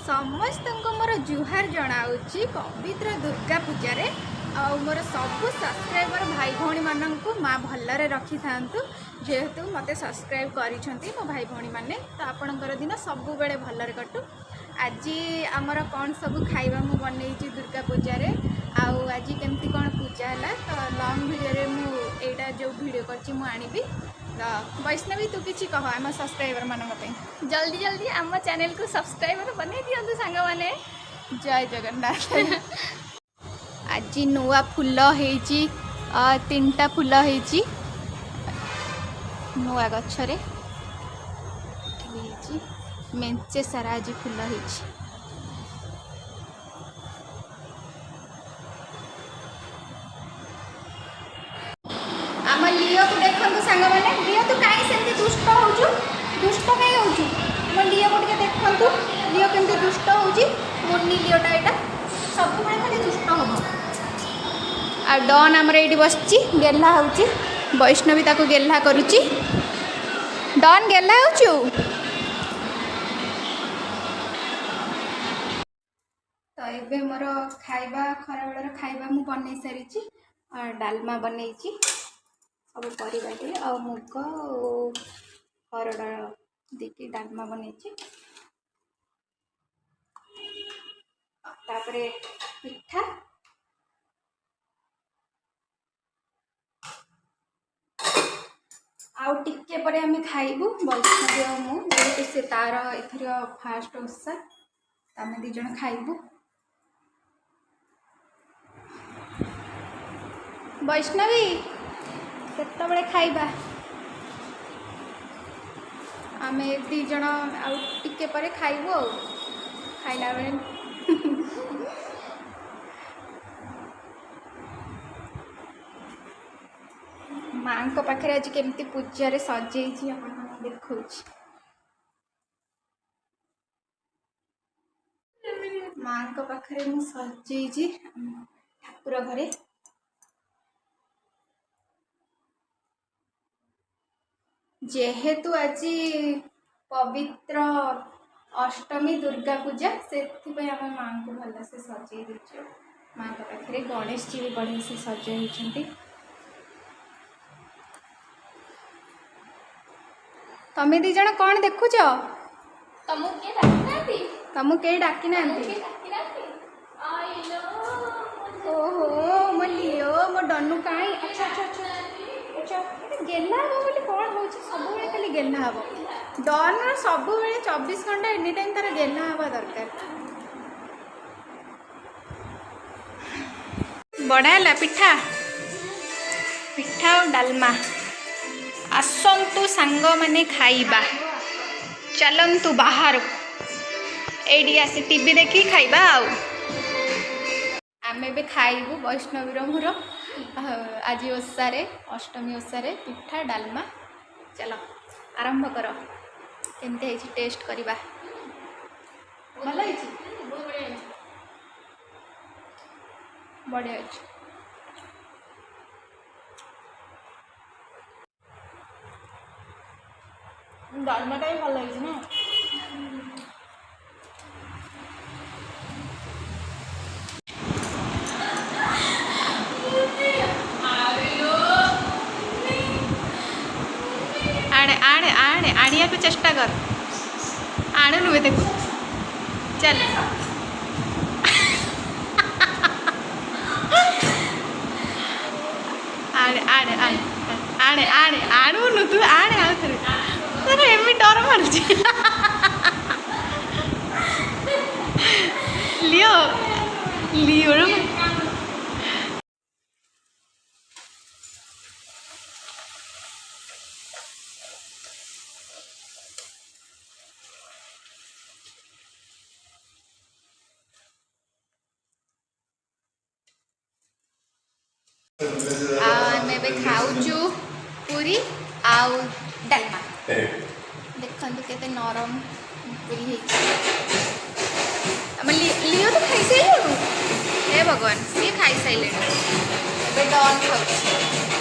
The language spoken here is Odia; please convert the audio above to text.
ସମସ୍ତଙ୍କୁ ମୋର ଜୁହାର ଜଣାଉଛି ପବିତ୍ର ଦୁର୍ଗା ପୂଜାରେ। ଆଉ ମୋର ସବୁ ସବସ୍କ୍ରାଇବର ଭାଇ ଭଉଣୀମାନଙ୍କୁ ମା ଭଲରେ ରଖିଥାନ୍ତୁ। ଯେହେତୁ ମୋତେ ସବସ୍କ୍ରାଇବ୍ କରିଛନ୍ତି ମୋ ଭାଇ ଭଉଣୀମାନେ, ତ ଆପଣଙ୍କର ଦିନ ସବୁବେଳେ ଭଲରେ କଟୁ। ଆଜି ଆମର କ'ଣ ସବୁ ଖାଇବା ମୁଁ ବନେଇଛି ଦୁର୍ଗା ପୂଜାରେ, ଆଉ ଆଜି କେମିତି କ'ଣ ପୂଜା ହେଲା, ତ ଲଙ୍ଗ୍ ଭିଡ଼ିଓରେ ମୁଁ ଏଇଟା ଯେଉଁ ଭିଡ଼ିଓ କରିଛି ମୁଁ ଆଣିବି। ତ ବୈଷ୍ଣବୀ, ତୁ କିଛି କହ ଆମ ସବସ୍କ୍ରାଇବରମାନଙ୍କ ପାଇଁ। ଜଲ୍ଦି ଜଲ୍ଦି ଆମ ଚ୍ୟାନେଲକୁ ସବସ୍କ୍ରାଇବର ବନେଇ ଦିଅନ୍ତୁ ସାଙ୍ଗମାନେ। ଜୟ ଜଗନ୍ନାଥ। ଆଜି ନୂଆ ଫୁଲ ହେଇଛି, 3ଟା ଫୁଲ ହେଇଛି ନୂଆ ଗଛରେ ହେଇଛି, ମେଞ୍ଚେ ସାରା ଆଜି ଫୁଲ ହେଇଛି। ଆମ ଲିଓକୁ ଦେଖନ୍ତୁ ସାଙ୍ଗମାନେ। ଲିଓ, ତୁ କାହିଁ ସେମିତି ଦୁଷ୍ଟ ହଉଛୁ? ଦୁଷ୍ଟ କାହିଁ ହଉଛୁ? ଆମ ଲିଓକୁ ଟିକେ ଦେଖନ୍ତୁ, ଲିଓ କେମିତି ଦୁଷ୍ଟ ହଉଛି। ମୁନି ଲିଓଟା ଏଇଟା ସବୁବେଳେ ଖାଲି ଦୁଷ୍ଟ ହବ। ଆଉ ଡନ୍ ଆମର ଏଇଠି ବସିଛି, ଗେହ୍ଲା ହେଉଛି। ବୈଷ୍ଣବୀ ତାକୁ ଗେହ୍ଲା କରୁଛି। ଡନ୍, ଗେହ୍ଲା ହେଉଛୁ? ତ ଏବେ ମୋର ଖାଇବା, ଖରାବେଳର ଖାଇବା ମୁଁ ବନେଇ ସାରିଛି। ଡାଲମା ବନେଇଛି, ସବୁ ପରିବା ଦେଇ, ଆଉ ମୁଗ ଆଉ ହରଡ଼ ଦେଇକି ଡାଲମା ବନେଇଛି। ତାପରେ ପିଠା, ଆଉ ଟିକେ ପରେ ଆମେ ଖାଇବୁ ବୈଷ୍ଣବୀ ଆଉ ମୁଁ। ଯେହେତୁ ସେ ତାର ଏଥର ଫାଷ୍ଟ ଓଷା, ତ ଆମେ 2 ଜଣ ଖାଇବୁ। ବୈଷ୍ଣବୀ, କେତେବେଳେ ଖାଇବା? ଆମେ 2 ଜଣ ଆଉ ଟିକେ ପରେ ଖାଇବୁ। ଆଉ ଖାଇଲା ବେଳେ ମାଙ୍କ ପାଖରେ ଆଜି କେମିତି ପୂଜାରେ ସଜେଇଛି ଆପଣମାନଙ୍କୁ ଦେଖାଉଛି। ମାଙ୍କ ପାଖରେ ମୁଁ ସଜେଇଛି ଠାକୁର ଘରେ। ଯେହେତୁ ଆଜି ପବିତ୍ର ଅଷ୍ଟମୀ ଦୁର୍ଗା ପୂଜା, ସେଥିପାଇଁ ଆମେ ମାଙ୍କୁ ଭଲସେ ସଜେଇ ଦେଇଛୁ। ମାଙ୍କ ପାଖରେ ଗଣେଶଜୀ ବି ବଢ଼ିଆ ସେ ସଜେଇ ହେଇଛନ୍ତି। ତମେ 2 ଜଣ କ'ଣ ଦେଖୁଛ? ତମକୁ କିଏ ଡାକିନାହାନ୍ତି? ତମକୁ କେହି ଡାକିନାହାନ୍ତି? ଓହୋ, ମୋ ଲିଓ, ମୋ ଡନୁ କାହିଁ? ଆଚ୍ଛା ଆଚ୍ଛା ଆଚ୍ଛା ଆଚ୍ଛା, ଗେହ୍ଲା ହବ ବୋଲି କ'ଣ ହେଉଛି? ସବୁବେଳେ ଖାଲି ଗେହ୍ଲା ହବ। ଡନ୍ର ସବୁବେଳେ 24 ଘଣ୍ଟା ଏନି ଟାଇମ୍ ତାର ଗେହ୍ଲା ହବା ଦରକାର। ବଢ଼ିଆ ହେଲା ପିଠା, ପିଠା ଆଉ ଡାଲମା। ଆସନ୍ତୁ ସାଙ୍ଗମାନେ ଖାଇବା, ଚାଲନ୍ତୁ ବାହାରକୁ, ଏଇଠି ଆସି ଟିଭି ଦେଖି ଖାଇବା। ଆଉ ଆମେ ଏବେ ଖାଇବୁ ବୈଷ୍ଣବୀର ମୋର ଆଜି ଓଷାରେ, ଅଷ୍ଟମୀ ଓଷାରେ ପିଠା ଡାଲମା। ଚାଲ ଆରମ୍ଭ କର, କେମିତି ହେଇଛି ଟେଷ୍ଟ କରିବା। ଭଲ ହେଇଛି, ବଢ଼ିଆ ହେଇଛି। ଡାଲମାଟା ବି ଭଲ ହେଇଛି ନା? ଆଣେ ଆଣେ ଆଣେ, ଆଣିବାକୁ ଚେଷ୍ଟା କର, ଆଣୁନୁ ବେ ତାକୁ। ଚାଲ, ଆଣେ ଆଣେ ଆଣେ ଆଣେ ଆଣେ, ଆଣୁନୁ ତୁ, ଆଣେ ଆଉ ଥରେ। ତୋର ଏମିତି ଡର ମାରୁଛି? ଲିଓ, ଲିଓର ଆଉ ଆମେ ଏବେ ଖାଉଛୁ ପୁରୀ ଆଉ ଡାଲମା। ଦେଖନ୍ତୁ କେତେ ନରମ ପୁରୀ ହେଇଛି। ଆମ ଲିଓ ତ ଖାଇସାରିଲୁଣୁ? ହେ ଭଗବାନ, ସିଏ ଖାଇସାରିଲେଣି। ଏବେ ଡନ୍ ଖାଉଛି।